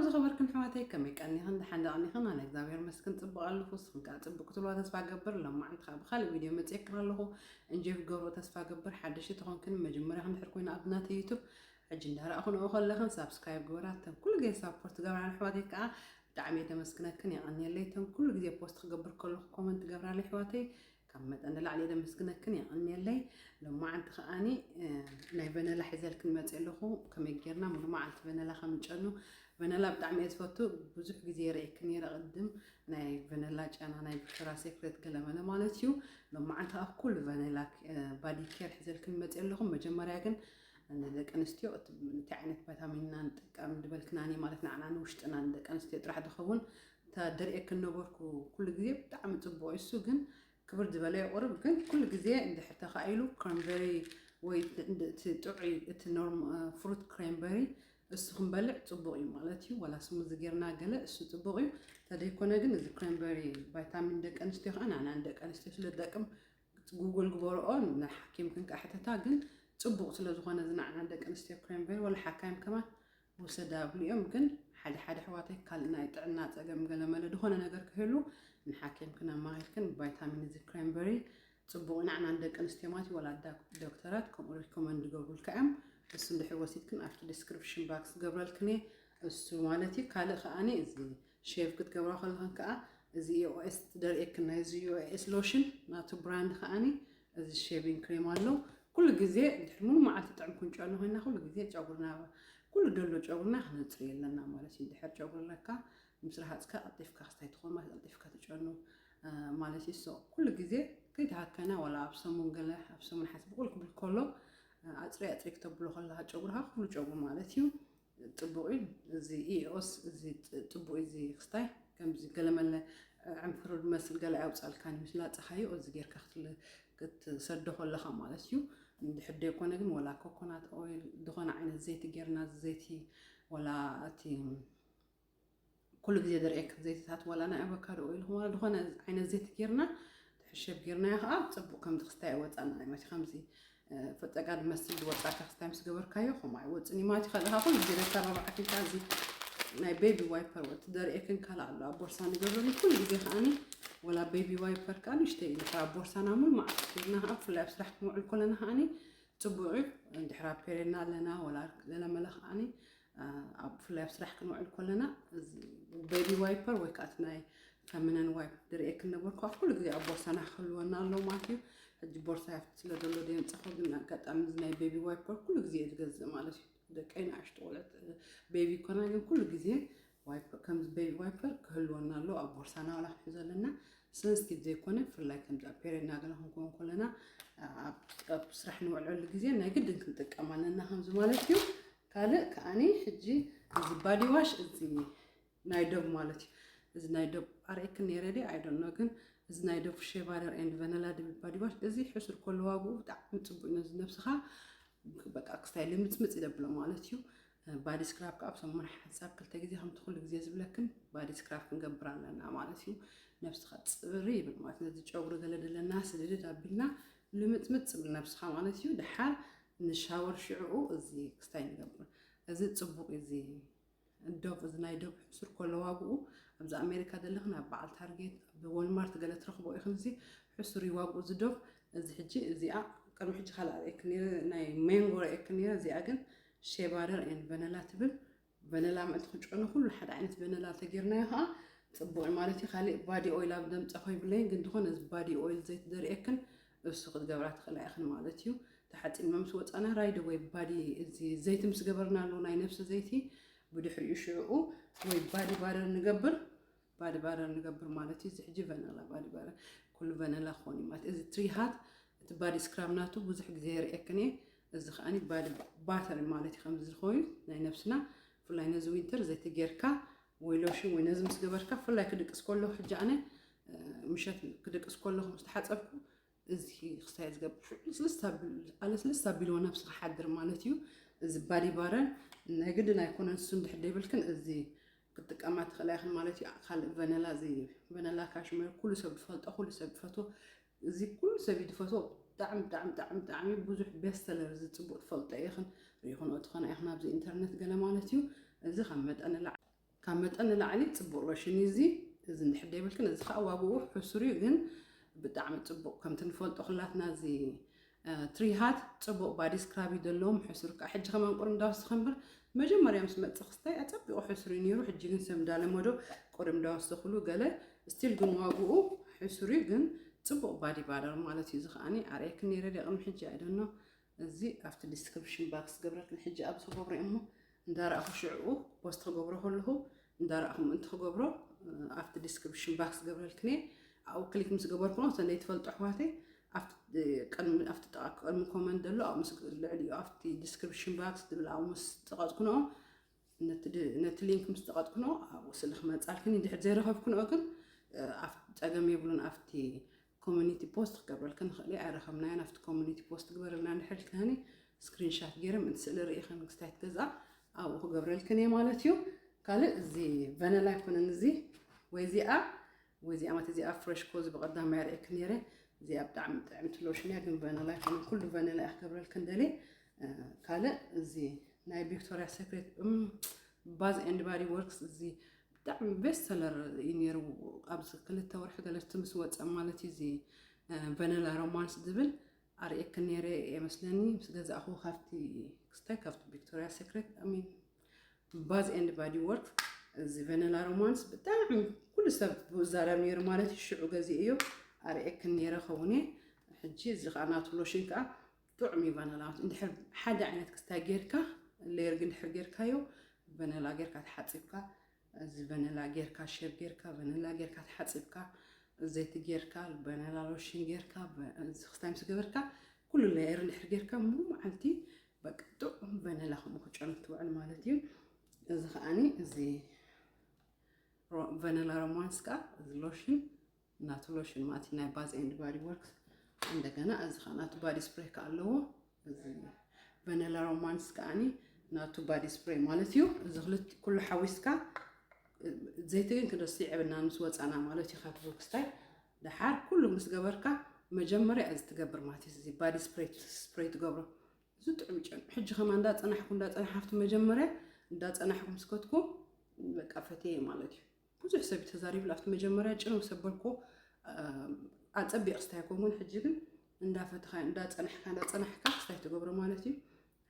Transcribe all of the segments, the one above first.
ዝኸበርክን ኣሕዋተይ፣ ከመይ ቀኒኽን? ደሓን ዶ ቀኒኽን? ኣነ እግዚኣብሔር ይመስገን ጽቡቕ ኣለኹ። ንስኽን ከኣ ጽቡቕ ክትብልዋ ተስፋ እገብር። ሎማዓንቲ ከኣ ብኻልእ ቪድዮ መጺኤክን ኣለኹ። እንጆይ ክትገብርዎ ተስፋ እገብር። ሓደሽቲ ተኾንክን፣ መጀመርያኽን ድሕር ኮይና ኣብ ናተይ ዩቱብ ሕጂ እንዳረኣኹ ንኡ ከለኽን ሳብስክራይብ ግበራ። እተን ኩሉ ግዜ ሳፖርት ትገብራን ኣሕዋተይ ከኣ ብጣዕሚ እየ ተመስግነክን፣ የቐንየለይ። እተን ኩሉ ግዜ ፖስት ክገብር ከለኹ ኮመንት ትገብራለይ ኣሕዋተይ ካብ መጠን ንላዕሊ እየ ዘመስግነክን፣ የቐንየለይ። ሎማዓንቲ ከኣኒ፣ እ፣ ናይ ቨነላ ሒዘልክን መፅእ ኣለኹ። ከመይ ጌርና ሙሉ መዓልቲ ቨነላ ከም ንጨኑ። ቨነላ ብጣዕሚ እየ ዝፈቱ። ብዙሕ ግዜ የርእየክን ነይረ ቅድም ናይ ቨነላ ጨና፣ ናይ ቪክቶሪያ ሴክሬት ገለመለ ማለት እዩ። ሎማዓንቲ ከኣ ኩሉ ቨነላ፣ እ፣ ባዲ ኬር ሒዘልክን መፅእ ኣለኹ። መጀመርያ ግን ንደቂ ኣንስትዮ እቲ፣ እንታይ ዓይነት ቫይታሚን ኢና ንጥቀም ዝበልክናኒ ማለት ንዓና ንውሽጥና ንደቂ ኣንስትዮ ጥራሕ ዝኸውን እታ ደርእየክን ነበርኩ ኩሉ ግዜ ብጣዕሚ ጽቡቕ እዩ። እሱ ግን ክብር ዝበለ የቑርብ፣ ግን ኩሉ ግዜ እንድሕር ተኻኢሉ ክራንበሪ ወይ እንድ-፣ እቲ ጥዑይ፣ እቲ ኖርም-፣ እ፣ ፍሩት ክራንበሪ እሱ ክንበልዕ ጽቡቕ እዩ ማለት እዩ። ዋላ ስሙዚ ጌርና ገለ እሱ ጽቡቕ እዩ። ተደይኮነ ግን እዚ ክራንበሪ ቫይታሚን ደቂ ኣንስትዮ ከኣ ንዓና ንደቂ ኣንስትዮ ስለ ዝጠቅም ጉግል ግበርኦ፣ ንሓኪምክን ከኣ ሕተታ። ግን ጽቡቕ ስለ ዝኾነ እዚ ንዓና ደቂ ኣንስትዮ ክራንበሪ ዋላ ሓካይም ከማን ውሰዳ ብልኦም። ግን ሓደ ሓደ ኣሕዋተይ ካልእ ናይ ጥዕና ጸገም ገለመለ ዝኾነ ነገር ክህሉ ንሓኪምክን ኣማኺርክን ቫይታሚን እዚ ክራንበሪ ጽቡቕ ንዓና ንደቂ ኣንስትዮ ማለት እዩ። ዋላ ዳ-፣ ዶክተራት ከምኡ ሪኮመንድ ይገብሩልካ እዮም። እሱ እንድሕር ወሲድክን ኣብቲ ዲስክሪፕሽን ባክስ ገብረልክን እየ። እሱ ማለት እዩ። ካልእ ከኣኒ እዚ ሼቭ ክትገብራ ከለኽን ከኣ እዚ ዩ ኤስ ደርእየክን ናይዚ ዩ ኤስ ሎሽን ናቱ ብራንድ ከኣኒ እዚ ሼቪንግ ክሬም ኣሎ። ኩሉ ግዜ እንድሕር ሙሉ መዓልቲ ጥዑም ክንጨኑ ኮይና ኩሉ ግዜ ጨጉርና ኩሉ ደሎ ጨጉርና ክነጽርዮ ኣለና ማለት እዩ። እንድሕር ጨጉሪ ኣለካ ምስ ረሃጽካ ቀልጢፍካ ክስታይ ትኾን ማለት ቀልጢፍካ ትጨኑ፣ እ፣ ማለት እዩ። ሶ ኩሉ ግዜ ከይተሃከና ዋላ ኣብ ሰሙን ገለ ኣብ ሰሙን ሓንሳብ ብቁል ክብል ከሎ፣ እ፣ ኣጽሪ ኣጽሪ ክተብሎ ከለኻ ጨጉርኻ ኩሉ ጨጉሪ ማለት እዩ። ጽቡቕ እዩ። እዚ ኢኦስ እዚ ጽ-፣ ጽቡቕ እዩ። እዚ ክስታይ ከምዚ ገለመለ ዕንፍሩ ዝመስል ገለ ኣውጻልካን ምስ ላጽኻዮ እዚ ጌርካ ክትል-፣ ክትሰዶ ከለኻ ማለት እዩ። እንድሕር ዘይኮነ ግን ወላ ኮኮናት ኦይል ዝኾነ ዓይነት ዘይቲ ጌርና፣ እዚ ዘይቲ ወላ እቲ ኩሉ ግዜ ደርእየክን ዘይትታት ወላ ናይ ኣቮካዶ ኦይል ይኹን ወላ ዝኾነ ዓይነት ዘይቲ ጌርና ትሕሸብ ጌርናዮ ከዓ ጽቡቕ ከምዚ ክስታይ ይወጻና ማለት እዩ። ከምዚ፣ እ፣ ፈጠጋ ዝመስል ዝወጻካ ክስታይ ምስ ገበርካዮ ከምኡ ኣይወጽን እዩ ማለት እዩ። ከለኻ ኩሉ ግዜ ነተባብዓኪ ኢልካ እዚ ናይ ቤቢ ዋይፐር ወ-፣ እቲ ደርእየክን ካልእ ኣሎ ኣብ ቦርሳ ንገብረሉ ኩሉ ግዜ ከዓኒ ወላ ቤቢ ዋይፐር ከዓ ንእሽተይ ኢልካ ኣብ ቦርሳና ሙሉ መዓልቲ ጌርና ከዓ ብፍላይ ኣብ ስራሕ ክንውዕል ከለና ከዓኒ ጽቡቕ እዩ። እንድሕር ኣብ ፔሬድና ኣለና ወላ ገለመለ ከዓኒ ኣ፣ ኣብ፣ ብፍላይ ኣብ ስራሕ ክንውዕል ከለና፣ እዚ ቤቢ ዋይፐር ወይ ከዓ እቲ ናይ ፈሚነን ዋይፕ ዝርእየክን ነበርኩ። ኣብ ኩሉ ግዜ ኣብ ቦርሳና ክህልወና ኣለዎ ማለት እዩ። ሕጂ ቦርሳ ኣብቲ ስለ ዘሎ ደየምጻኹ፣ ግን ኣጋጣሚ እዚ ናይ ቤቢ ዋይፐር ኩሉ ግዜ እየ ዝገዝእ ማለት እዩ። ደቀይ ንኣሽቱ ቆልዑት፣ እ፣ ቤቢ ይኮና፣ ግን ኩሉ ግዜ ዋይፐ-፣ ከምዚ ቤቢ ዋይፐር ክህልወና ኣለዎ ኣብ ቦርሳና፣ ዋላ ክንሕዞ ኣለና። ሰንስቲቭ ዘይኮነ፣ ብፍላይ ከምዚ ኣብ ፔሬድና ገለ ክንከውን ከለና፣ ኣ-፣ ኣብ፣ ኣብ ስራሕ ንውዕለሉ ግዜ ናይ ግድን ክንጥቀም ኣለና ከምዚ ማለት እዩ። ካልእ ከኣኒ ሕጂ እዚ ባዲ ዋሽ እዚ ናይ ዶቭ ማለት እዩ። እዚ ናይ ዶቭ ኣርእየክን ነይረ ድየ? I don't know፣ ግን እዚ ናይ ዶቭ ሼባደር ኤንድ ቨነላ ድብል ባዲ ዋሽ እዚ ሕሱር ከሎ ዋግኡ ብጣዕሚ ጽቡቅ እዩ። ነዚ ነብስኻ በቃ ክስታይ ልምጽምጽ ይደብሎ ማለት እዩ። ባዲ ስክራብ ከኣ ኣብ ሰሙን ሓንሳብ ክልተ ግዜ ከምቲ ኩሉ ግዜ ዝብለክን ባዲ ስክራብ ክንገብር ኣለና ማለት እዩ። ነብስኻ ጽሪ ይብል ማለት ነዚ ጨጉሪ ገለ ደለና ስድድድ ኣቢልና ልምጽምጽ ይብል ነብስኻ ማለት እዩ። ደሓር ንሻወር ሽዕኡ እዚ ክስታይ ንገብር። እዚ ጽቡቅ እዩ። እዚ ዶቭ፣ እዚ ናይ ዶቭ ሕሱር ከሎ ዋግኡ ኣብዚ ኣሜሪካ ዘለኽን ኣብ በዓል ታርጌት፣ ኣብ ወልማርት ገለ ትረኽቦ ኢኽን። እዚ ሕሱር እዩ ዋግኡ እዚ ዶቭ። እዚ ሕጂ እዚኣ ቅድሚ ሕጂ ካልእ ኣርእየክን ነይረ፣ ናይ ማንጎ ኣርእየክን ነይረ። እዚኣ ግን ሼባደር ኤንድ ቨነላ ትብል። ቨነላ ምእንቲ ክንጨኑ ኩሉ ሓደ ዓይነት ቨነላ ተጌርናዮ ከዓ ጽቡቕ እዩ ማለት እዩ። ካልእ ባዲ ኦይል ኣብ ደምጸ ኮይብለይን ግን ዝኾነ እዚ ባዲ ኦይል ዘይቲ ዘርእየክን እሱ ክትገብራ ትኽእላ ኢኽን ማለት እዩ። ተሓጺንና ምስ ወጻና ራይድ ወይ ባዲ እዚ ዘይቲ ምስ ገበርናሉ ናይ ነብሲ ዘይቲ ብድሕሪኡ ሽዕኡ ወይ ባዲ ባደር ንገብር፣ ባዲ ባደር ንገብር ማለት እዩ። እዚ ሕጂ ቨነላ ባዲ ባደር፣ ኩሉ ቨነላ ክኾን እዩ ማለት እዩ። እዚ ትሪሃት እቲ ባዲ ስክራብ ናቱ ብዙሕ ግዜ የርእየክን እየ። እዚ ከዓኒ ባዲ ባተር ማለት እዩ። ከምዚ ዝኸውን ናይ ነብስና ብፍላይ ነዚ ዊንተር ዘይቲ ጌርካ ወይ ሎሽን ወይ ነዚ ምስ ገበርካ ብፍላይ ክድቅስ ከለኹ ሕጂ ኣነ፣ እ፣ ምሸት ክድቅስ ከለኹ ምስ ተሓጸብኩ እዚ ክስታይ ዝገብር ሽዑ ልስልስ ኣቢል-፣ ኣለስልስ ኣቢልዎ ነብሲ ክሓድር ማለት እዩ። እዚ ባዲ ባረር ናይ ግድን ኣይኮነን፣ እሱ እንድሕር ደይብልክን እዚ ክትጥቀማ ትኽእላ ኢኽን ማለት እዩ። ካልእ ቨነላ፣ እዚ ቨነላ ካሽመር ኩሉ ሰብ ዝፈልጦ፣ ኩሉ ሰብ ዝፈትዎ፣ እዚ ኩሉ ሰብ እዩ ዝፈትዎ። ብጣዕሚ፣ ብጣዕሚ፣ ብጣዕሚ፣ ብጣዕሚ ብዙሕ ቤስት ሰለር፣ እዚ ጽቡቕ ትፈልጦ ኢኽን፣ ርኢኽንኦ ትኾና ኢኽን ኣብዚ ኢንተርነት ገለ ማለት እዩ። እዚ ካብ መጠን ንላዕሊ ካብ መጠን ንላዕሊ ጽቡቕ ሎሽን እዩ እዚ። እዚ እንድሕር ደይብልክን፣ እዚ ከዓ ዋግኡ ሕሱር እዩ፣ ግን ብጣዕሚ ጽቡቕ። ከምቲ ንፈልጦ ኩላትና እዚ፣ እ፣ ትሪሃት ጽቡቕ ባዲ ስክራብ እዩ ዘለዎም፣ ሕሱር ከዓ። ሕጂ ከማን ቁሪ እንዳወሰኸ እምበር፣ መጀመርያ ምስ መጽእ ክስታይ ኣጸቢቑ ሕሱር እዩ ነይሩ። ሕጂ ግን ሰብ እንዳለመዶ ቁሪ እንዳወሰኽሉ ገለ፣ ስቲል ግን ዋግኡ ሕሱር እዩ፣ ግን ጽቡቕ ባዲ ባደር ማለት እዩ። እዚ ከዓኒ ኣርእየክን ነይረ ድየ ቅድሚ ሕጂ? I don't know። እዚ ኣብቲ ዲስክሪፕሽን ባክስ ገብረልክን፣ ሕጂ ኣብዚ ክገብሮ እየ እሞ፣ እንዳረኣኹ ሽዕኡ ፖስት ክገብሮ ከለኹ፣ እንዳረኣኹ ምእንቲ ክገብሮ፣ እ፣ ኣብቲ ዲስክሪፕሽን ባክስ ገብረልክን እየ። ኣብኡ ክሊክ ምስ ገበርኩ ነው፣ እተን ዘይትፈልጡ ኣሕዋተይ፣ ኣብቲ፣ እ፣ ቅድሚ፣ ኣብቲ ጥቓ ቅድሚ ኮመንት ዘሎ፣ ኣብ ምስ፣ ልዕሊኡ ኣብቲ ዲስክሪፕሽን ባክስ ዝብል ኣብኡ ምስ ጠቐጥኩ ነው፣ ነቲ ድ-፣ ነቲ ሊንክ ምስ ጠቐጥኩ ነው፣ ኣብኡ ስእሊ ክመጻልክን እዩ። ድሕር ዘይረኸብኩ ነው ግን፣ እ፣ ኣብ ጸገም የብሉን። ኣብቲ ኮሚኒቲ ፖስት ክገብረልክን ንኽእል እየ። ኣይረኸብናዮን። ኣብቲ ኮሚኒቲ ፖስት ግበረልና እንድሕር ኢልክናኒ፣ ስክሪንሻት ገይረ ምእንቲ ስእሊ ርኢኽን ክስታይ ትገዝኣ ኣብኡ ክገብረልክን እየ ማለት እዩ። ካልእ እዚ ቨነላ ኣይኮነን እዚ፣ ወይ እዚኣ፣ ወይ እዚኣ ማለት እዚኣ ፍሬሽ ኮዚ ብቐዳማይ ኣርእየክን ነይረ። እዚኣ ብጣዕሚ ጥዕምቲ ሎሽን እያ፣ ግን ቨነላ ኣይኮነን። ኩሉ ቨነላ እያ ክገብረልክን ደልየ። እ፣ ካልእ እዚ ናይ ቪክቶሪያ ሴክሬት፣ እም፣ ባዝ ኤንድ ባዲ ወርክስ እዚ ብጣዕሚ ቤስት ሰለር እዩ ነይሩ። ኣብዚ ክልተ ወርሒ ገለ እቲ ምስ ወፀ ማለት እዩ፣ እዚ፣ እ፣ ቨነላ ሮማንስ ዝብል ኣርእየክን ነይረ እየ መስለኒ። ምስ ገዛእኹ ካብቲ ክስታይ፣ ካብቲ ቪክቶሪያ ሴክሬት፣ I mean፣ ባዝ ኤንድ ባዲ ወርክ፣ እዚ ቨነላ ሮማንስ ብጣዕሚ ኩሉ ሰብ ብዛረብ ነይሩ ማለት እዩ። ሽዑ ገዚእዮ ኣርእየክን ነይረ ኸውን እየ። ሕጂ እዚ ከዓ ናቱ ሎሽን ከዓ ጥዑም እዩ ቫነላ። እንድሕር ሓደ ዓይነት ክስታይ ጌርካ፣ ሌየር ግን እንድሕር ጌርካዮ፣ ቨነላ ጌርካ ተሓጺብካ፣ እዚ ቨነላ ጌርካ፣ ሼቭ ጌርካ፣ ቨነላ ጌርካ ተሓጺብካ፣ ዘይቲ ጌርካ፣ ቨነላ ሎሽን ጌርካ፣ በ-፣ እዚ ክስታይ ምስ ገበርካ፣ ኩሉ ሌየር እንድሕር ጌርካ፣ ሙሉ መዓልቲ በቃ ጥዑም ቨነላ ከምኡ ክጨኑ ትውዕል ማለት እዩ። እዚ ከዓኒ እዚ ሮ-፣ ቨነላ ሮማንስ ከዓ እዚ ሎሽን ናቱ ሎሽን ማለት እዩ፣ ናይ ባዝ ኤንድ ባዲ ወርክስ። እንደገና እዚ ከዓ ናቱ ባዲ ስፕሬይ ከዓ ኣለዎ። እዚ ቨነላ ሮማንስ ከዓኒ ናቱ ባዲ ስፕሬይ ማለት እዩ። እዚ ክልተ ኩሉ ሓዊስካ፣ ዘይቲ ግን ክንረስዕ የብልና ምስ ወፃና ማለት እዩ። ካብ ክስታይ ደሓር ኩሉ ምስ ገበርካ መጀመርያ እዚ ትገብር ማለት እዩ። እዚ ባዲ ስፕሬይ፣ ስፕሬይ ትገብሮ። እዚ ጥዑም ጨን-፣ ሕጂ ከማ እንዳጸናሕኩም፣ እንዳጸናሕ-፣ ኣብቲ መጀመርያ እንዳጸናሕኩም ስከትኩም፣ በቃ ፈትየ ማለት እዩ። ብዙሕ ሰብ ተዛሪብሉ ኣብቲ መጀመርያ ጭኑ ሰበልኮ፣ እ፣ ኣጸቢቕ ክስታይ ኣይኮንኩን። ሕጂ ግን እንዳፈትኻ፣ እንዳጸናሕካ፣ እንዳጸናሕካ ክስታይ ትገብሮ ማለት እዩ።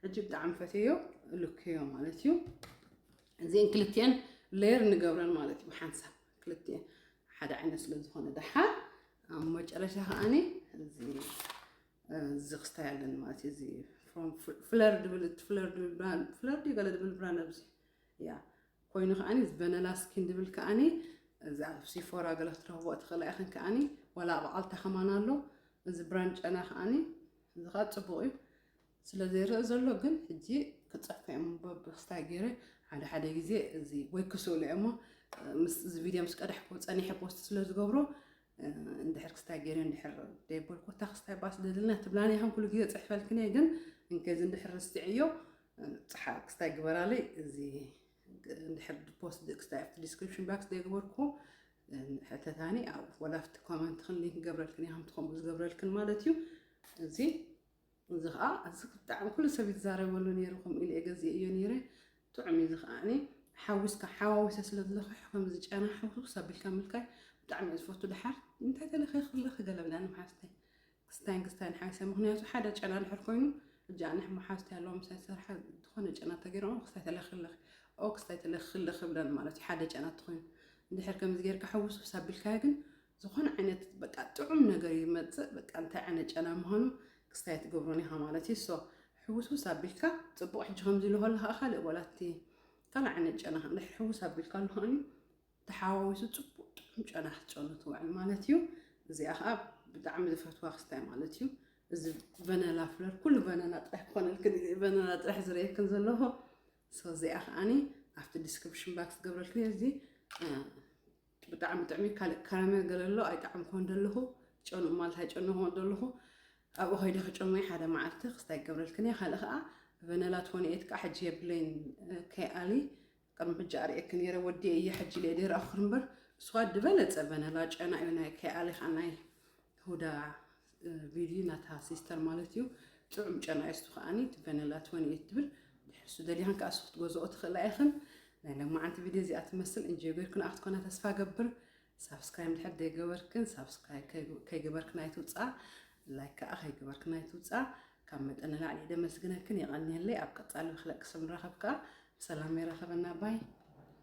ሕጂ ብጣዕሚ ፈትየዮ፣ ልክዮ ማለት እዩ። እዚአን ክልቲአን ሌየር ንገብረን ማለት እዩ። ሓንሳብ ክልቲአን ሓደ ዓይነት ስለ ዝኾነ ደሓር ኣብ መጨረሻ ከዓኒ እዚ፣ እዚ ክስታይ ኣለኒ ማለት እዩ። እዚ ፍሮም ፍለር ድብል፣ እቲ ፍለር ድብል ብራንድ፣ ፍለር ድዩ ገለ ድብል ብራንድ ኣብዚ፣ ያ፣ ኮይኑ ከዓኒ እዚ ቨነላ ስኪን ድብል ከዓኒ እዚ ኣብ ሲፎራ ገለ ክትረኽቦ ትኽእላ ኢኽን ከዓኒ፣ ዋላ ኣብ ዓልታ ከማን ኣሎ። እዚ ብራንድ ጨና ከዓኒ፣ እዚ ከዓ ጽቡቕ እዩ። ስለ ዘይረአ ዘሎ ግን ሕጂ ክጽሕፎ እየ እሞ በብክስታይ ገይረ ሓደ ሓደ ግዜ እዚ ወይ ክስእሎ እየ እሞ፣ ምስ እዚ ቪድዮ ምስ ቀዳሕኩ ጸኒሐ ፖስት ስለ ዝገብሮ፣ እ፣ እንድሕር ክስታይ ገይረ እንድሕር ደይበልኩ፣ እታ ክስታይ ባስ ደልልና ትብላኒ ኢኹም ኩሉ ግዜ ጽሕፈልክን እየ፣ ግን እንከዚ እንድሕር ረስዕዮ፣ እ፣ ጽሓ ክስታይ ግበራለይ። እዚ እንድሕር ፖስት ክስታይ ኣብቲ ዲስክሪፕሽን ባክስ ዘይገበርኩ፣ እ፣ ሕተታኒ ኣብ ወላ ኣብቲ ኮመንት ክን ሊንክ ገብረልክን እየ፣ ከምቲ ከምኡ ዝገብረልክን ማለት እዩ። እዚ እዚ ኸዓ፣ እዚ ብጣዕሚ ኩሉ ሰብ ይዛረበሉ ነይሩ፣ ከምኡ ኢለ እየ ገዚኤዮ ነይረ። ጥዑም እዩ። እዚ ኸዓኒ ሓዊስካ፣ ሓዋዊሰ ስለ ዝለኽሕ፣ ከምዚ ጨና ሕውስ ኣቢልካ ምልካይ ብጣዕሚ እየ ዝፈቱ። ደሓር እንታይ ተለኺኽለኺ ገለ ብላኒ መሓዝተይ። ክስታይን ክስታይን ሓዊሰ፣ ምኽንያቱ ሓደ ጨና ድሕር ኮይኑ፣ ሕጂ ኣነ መሓዝተይ ኣለዋ ምሳይ ዝሰርሓ፣ ዝኾነ ጨና ተገይሮም ክስታይ ተለኺኽለኺ፣ ኦ ክስታይ ተለኺኽለኺ ብለን ማለት እዩ፣ ሓደ ጨና እንተኾይኑ። እንድሕር ከምዚ ጌርካ ሕውስ ኣቢልካዮ ግን፣ ዝኾነ ዓይነት በቃ ጥዑም ነገር ይመጽእ። በቃ እንታይ ዓይነት ጨና ምዃኑ ክስታይ ትገብሮን ኢኻ ማለት እዩ። ሶ ሕውስውስ ኣቢልካ ጽቡቕ። ሕጂ ከምዚ ኢሉ ከለኻ ካልእ ዋላ እቲ ካልእ ዓይነት ጨና እንድሕር ሕውስ ኣቢልካ ኣሎ ከኣኒ ተሓዋዊሱ ጽቡቕ ጥዑም ጨና ክትጨኑ ትውዕል ማለት እዩ። እዚኣ ኸኣ ብጣዕሚ ዝፈትዋ ክስታይ ማለት እዩ። እዚ ቨነላ ፍለር፣ ኩሉ ቨነላ ጥራሕ ክኾነልክን፣ ቨነላ ጥራሕ ዝርእየክን ዘለኹ። ሶ እዚኣ ከኣኒ ኣብቲ ዲስክሪፕሽን ባክስ ገብረልክን እየ። እዚ፣ እ፣ ብጣዕሚ ጥዕሚ። ካልእ ካራሜል ገለ ኣሎ፣ ኣይጠዓምኩዎን ዘለኹ። ጨኑ ማለት ኣይጨነኹዎን ዘለኹ። ኣብኡ ከይደ ክጨኑ እየ ሓደ መዓልቲ፣ ክስታይ ክገብረልክን እየ። ካልእ ከኣ ቨነላ ትወኒ ኤይት ከኣ ሕጂ የብለይን፣ እ፣ ከይኣሊ ቅድሚ ሕጂ ኣርእየኪ ነይረ፣ ወዲኤ እየ ሕጂ ኢለ ደይረኣኹ እምበር፣ እሱ ከኣ ዝበለጸ ቨነላ ጨና እዩ፣ ናይ ከይኣሊ ከኣ ናይ ሁዳ፣ እ፣ ቪዲ ናታ ሲስተር ማለት እዩ። ጥዑም ጨና እዩ እሱ ከኣኒ፣ እቲ ቨነላ ትወኒ ኤይት ትብል። ድሕር እሱ ደሊኽን ከኣ እሱ ክትገዝኦ ትኽእላ ኢኽን። ናይ ለማዓንቲ ቪድዮ እዚኣ ትመስል እንጆ ገርክን ኣክትኮና ተስፋ ገብር። ሳብስክራይብ ድሕር ደይገበርክን ሳብስክራይብ ከይገበርክን ኣይትውፃ። ላይክ ከዓ ከይገበርክን ኣይትውፃ። ካብ መጠን ንላዕሊ ደመስግነክን የቐንየለይ። ኣብ ቀፃሊ ክለቅሰም ንራኸብ ከዓ ብሰላም ይራኸበና ባይ።